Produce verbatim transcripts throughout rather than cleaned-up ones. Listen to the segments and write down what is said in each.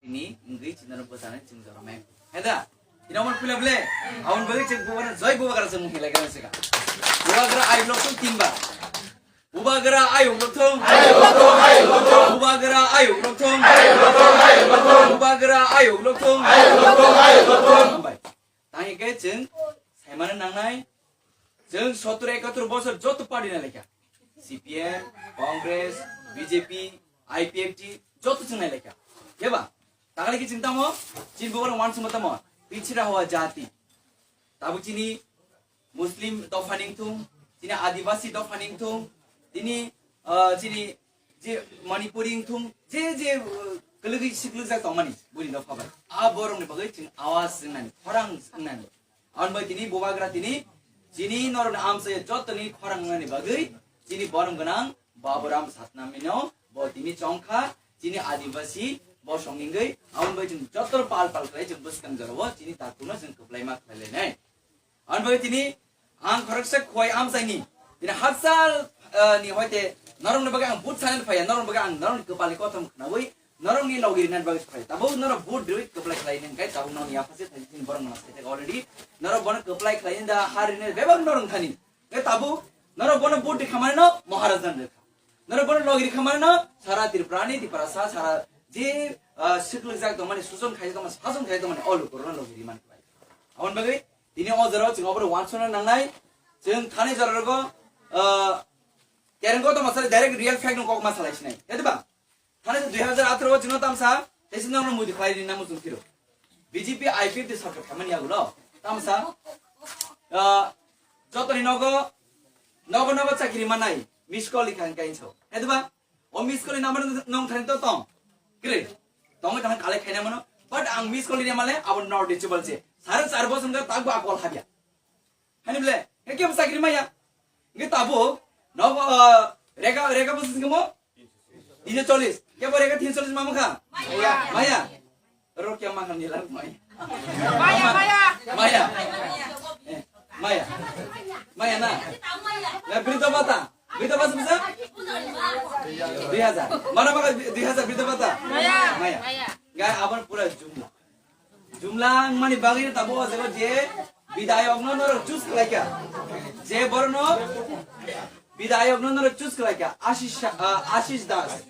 Ni wngwi chinaro bwchanai chwng joromai. Heda? Ina mon pila ble? Abon bagwi chwng bubagra joi bubagra chwng mung hilai kana sika. Bubagra ayuk lok thung tinba. Bubagra ayuk lok thung. Ayuk lok thung, ayuk lok thung. Bubagra ayuk lok thung. Ayuk lok thung, ayuk lok thung. Bubagra ayuk lok thung. Ayuk lok thung, ayuk lok thung. Hambai. Tang hingke chwng saimano nangnai, chwng sottor ekatur bosor joto party nai laikha. C P M, Congress, B J P, I P F T, joto chwng nai laikha. Heba, takale ki chwng tamo, chini bubagra wansukma tamo, pichhra hua jati. Tabuk chini Muslim dopha ni wngthung, chini Adibasi dopha ni wngthung, tini, ah, chini je Manipuri wngthung, je je, uh, kwlwgwi siklwkjak tongmani, buini dopha bai. A borokni bagwi chwng awas wngnani, khorang wngnani. Aboni bai tini bubagra tini, chini norokni amchai jotoni khorang wngnani bagwi, chini borom gwnang Baburam Satnamino, bo tini chongkha, chini Adibasi bosong wngwi, aboni bai chwng jotono pal pal khlai chwng bwskang jorao chini takhukno chwng kwplaima khlai lainai. Aboni bagwi tini ang khoroksa khowai amchaini. Tini hakchal, ah, ni hoite norokni bagwi ang vote sanani phaiya, norokni bagwi ang norokni kwpalni kothom khnaui norokni logi rinani bagwi phai. Tabuk norok vote riui kwplai khlai nang khe tabuk norokni yaphase thai tini borok mano sai thaka already. Norok bono kwplai khlai da ha rinani bebak norok thani. Khe tabuk norok bono vote rikha mano Maharaj dan rikha. Norok bono logi rikha mano sara Tripura ni, Tiprasa, sara je, ah, siklwkjak tongmani, suson khaijak tongmani, sason khaijak tongmani, o lukurokno logi rimani khlai. Aboni bagwi tini o jorao chwng oborok wansukna nangnai. Chwng thani jorao rogo, ah, kereng koto masale direct real fact no kok ma salai sinai. Hedi ba? Thani dui hazar atharo o chwngno tamsa, tei chwngno mudi khlai rinna muchung phiro. B J P I P F T sarkar khamani yagulo tamsa, ah, jotoni nogo, nogo nogo chakri manai, miss call ikha hingka inso. Hedi ba? O miss call ni number nong thani to tong. Kre. Tong thang kale khaina mano. But ang miss call ni male abo not reachable se. Sare char bosong ga tagbo a call habya. Hani ble, ke kebo sakri maya. Nge tabo, no, uh, rega, rega bosong mo? Tinso cholis. Kebo rega tinso cholis mamu kha? Maya. Maya. Rokya mangan nila maya. Maya, maya. Maya. Eh, maya. Maya na. Na brito bata. Brito bata bisa? Dui hazar. Mana maka dui hazar brito bata? Maya. Maya. Ga abon pura jumla. Jumla mani bagwi tabo o jaga je bidayok no norok choose khlaikha. Je borno bidayok no norok choose khlaikha. Ashish, ah, Ashish Das.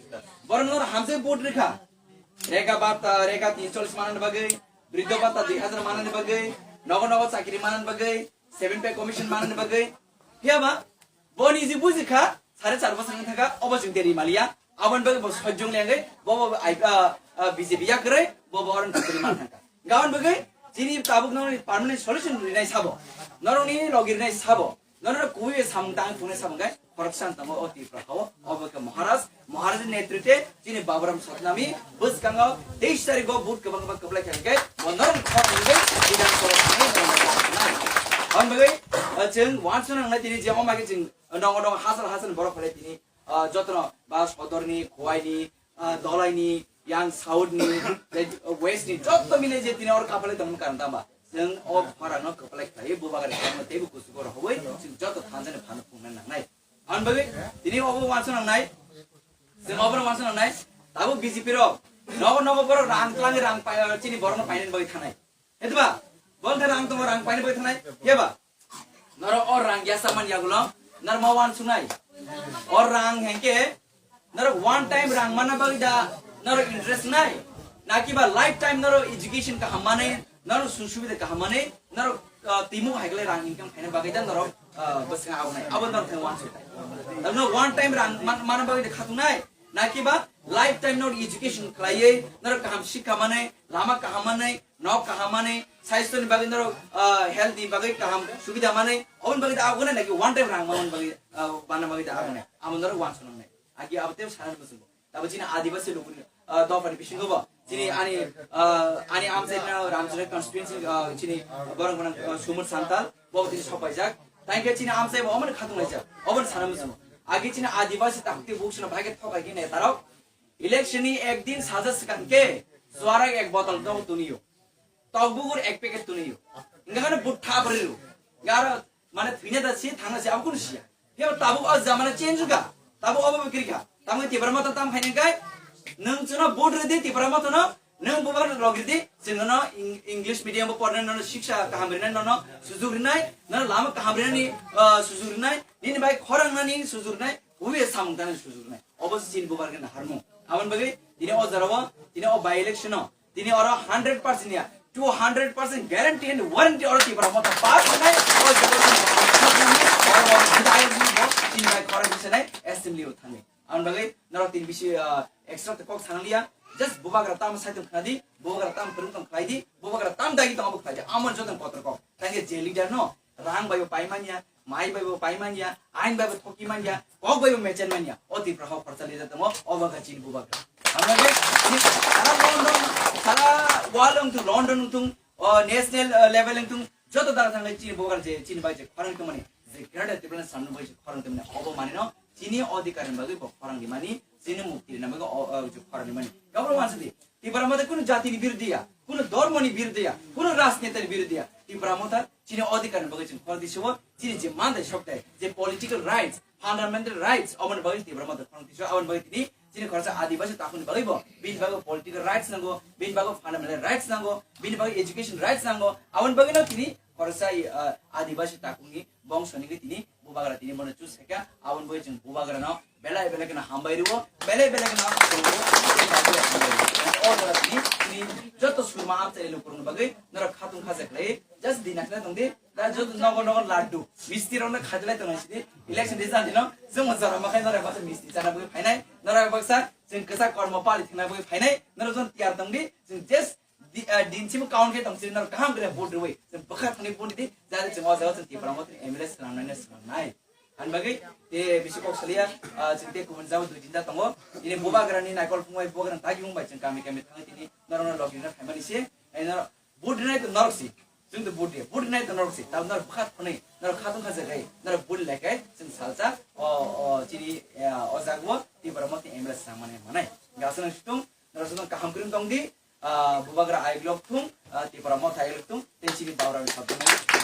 Borno norok hamse vote rikha. Rega bata, rega tinso cholis manani bagwi, briddo bata dui hazar manani bagwi, nogo nogo chakri manani bagwi, seven pay commission manani bagwi. Phiya ba, bo niji buji kha, sare char bosor wng thaka, obo chwng deri maliya, aboni bagwi bo sojjong lengwi, bo bo ai, ah, ah, B J P yakrwi, bo bo oron chakri man thaka. Gabon bagwi, chini tabuk norokni permanent solution rinai sabo, norokni logi rinai sabo. Nono kubui samung tang phunai samung kai, khoroksa ang tongo o Tripura hao, obo khe Maharaj, Maharaj ni netritwe chini Baburam Satnami bwskango teis tarikh o vote kwbang kwbang kwplai kha hwnkhe, bo norok khorok hwnkhe Bidhan Sabha thangwi norok nai. Hwn bagwi, ah, chwng wansukna nangnai tini je omo khe chwng nongo nongo hasal hasal borok phalai tini, ah, jotono ba sodorni, khowaini, ah, dolaini, yang South ni, tei West ni, joto mile je tini oro kapalai tongma karon tamba. Chwng o khorang no kwplai khlai, bubagra khorang no teibo kuchugo rohoi, chwng joto thansa ni phano phungna nangnai. Hwn bagwi, tini obo wansuk nangnai, chwng obo wansuk nangnai, tabuk B J P rok, nogo nogo borok rang twlangwi rang pai, chini borok no painani bagwi thanai. Hediba, bon thani ang tongo rang painani bagwi thanai, yeba? Norok o rang yasa man yagulo, norok ma wansuknai. O rang hengke, norok one time rang mana bagwi da, norok interest nai. Nakiba lifetime norok education kaham manai, norok sujug subida kaham manai, norok, ah, timo haikle rang income khaina bagwi da norok, ah, bwswng abonai. Abo norok thang wansuknai. Norok one time rang man-, mana bagwi da khatungnai. Nakiba lifetime norok education khlaiwi, norok kaham sikha manai, lama kaham manai, nok kaham manwi, saisto ni bagwi norok, ah, health ni bagwi kaham subida manwi, oboni bagwi da aboni naki one time rang manwi bagwi, ah, bana bagwi da aboni. Amo norok wansuk nangnai. Agi abo tei sana musungo. Tabo chini Adibasi lukuni, ah, dopha ni bisingo bo. Chini ani, ah, ani amchai na Ramchari constituency, ah, chini borok gwnang, ah, Sumut Santal, bo tini sopaijak. Tangke chini amchai bo omoni khatung laijak. Oboni sana musungo. Agi chini Adibasi takti buksuna bhai ke thokai ki netarok. Election ni ek din saja swkang ke, suarak ek botol dong tuniyo. Tokbugur ek packet tuniyo. Hingke hano but tha bwrwi ru. Hingke aro mane thwina da si thangna si abo kunu siya. Hingke tabuk o jamana change wngkha. Tabuk obo bikri kha. Tabuk Tipra Motha tam khaina hingke nwng chwngno but rwdi Tipra Motha no Nwng bubagra logirdi, chwng nono Eng-, English medium bo pornai, nono shiksha kaham rinai, nono sujuk rinai, nono lama kaham rinani, ah, sujuk rinai, nini bai khorang nani sujuk rinai, ubi samung tani sujuk rinai. Obo se chini bubagra ni harmung. Aboni bagwi tini o jora o, tini o by election o, tini oro hundred percent ya, two hundred percent guarantee and warranty oro Tipra Motha pass wngnai, o jora o oro o bidayok ni bo chini bai khorang bisanai assembly o thangwi. Aboni bagwi norok tini bisi, ah, extra kok sangliya, just bubagra tamo saitung khnadi, bubagra tam kwrwng tong khlaidi, bubagra tam dagi tong abo khlaidi, amon jotong kotor kok. Tangke je leader no, rang bai bo pai manya, mai bai bo pai manya, ain bai bo thoki manya, kok bai bo mechen manya, o Tipra hok khorsa leader tongo, o baga chini bubagra. Amage, sara London, sara world wngthung, London wngthung, o national, eh, level wngthung, joto dara thangwi chini bubagra je, chini bai je khorang tongmani, je greater Tipraland samno bai je khorang tongmani, obo manino, chini odhikar ni bagwi bo khorang rimani, chini mukti rina bagwi o, o, je khorang rimani. Gabro wansadi, Tipra Motha kunu jati ni birodhi ya, kunu dhormo ni birodhi ya, kunu rajneta ni birodhi ya. Tipra Motha chini odhikar ni bagwi chwng khorang tisiwo, chini je mandai soktai, je political rights, fundamental rights, oboni bagwi Tipra Motha khorang tisiwo, aboni bagwi tini chini khoroksa Adibasi takhukni bagwi bo, bini bagwi political rights nango, bini bagwi fundamental rights nango, bini bagwi education rights nango, aboni bagwi no tini khoroksa, ah, Adibasi takhukni bongso ni tini bubagra tini bono choose khaikha, aboni bagwi chwng bubagra no belai belai kheno hambai rwo, belai belai kheno hambai rwo, o jora tini, tini joto surma amchai lukurokni bagwi norok khatung khaja khlai, just di nakhna tongdi, da joto nogo nogo laddu, misti rokno khajalai tongna sidi, election result dino, chwng jora makhai norok baksa misti chana bagwi phainai, norok baksa chwng kwchak kormo pali thwngna bagwi phainai, norok jon tiyar tongdi, chwng just di, ah, din simi count khe tong sini norok kaham khe vote rwui. Chwng bwkha thangwi vote di, jari chwng o jaga chwng Tipra Motha ni M L A swnamnai na swnamnai. Ani bagwi te bisi kok saliya, ah, chwng te kubun jaga dui tinta tongo. Ini bubagra ni naikol phungbai bubagra ni tagi phungbai chwng kami kami thangwi tini norok no logi na phaimani se. Ai norok vote rinai to norok si. Chwng to vote di. Vote rinai to norok si. Tab norok bwkha thangwi norok khatung khaja gai. Norok vote lai kai chwng salsa. O, o, chini, eh, o jaga o Tipra Motha ni M L A swnamnai manai. Gasana situng norok situng kaham kwrwng tong di. Ah, bubagra ayuk lok thung, ah, Tipra Motha ayuk lok thung, tei chini daura ni sabjak.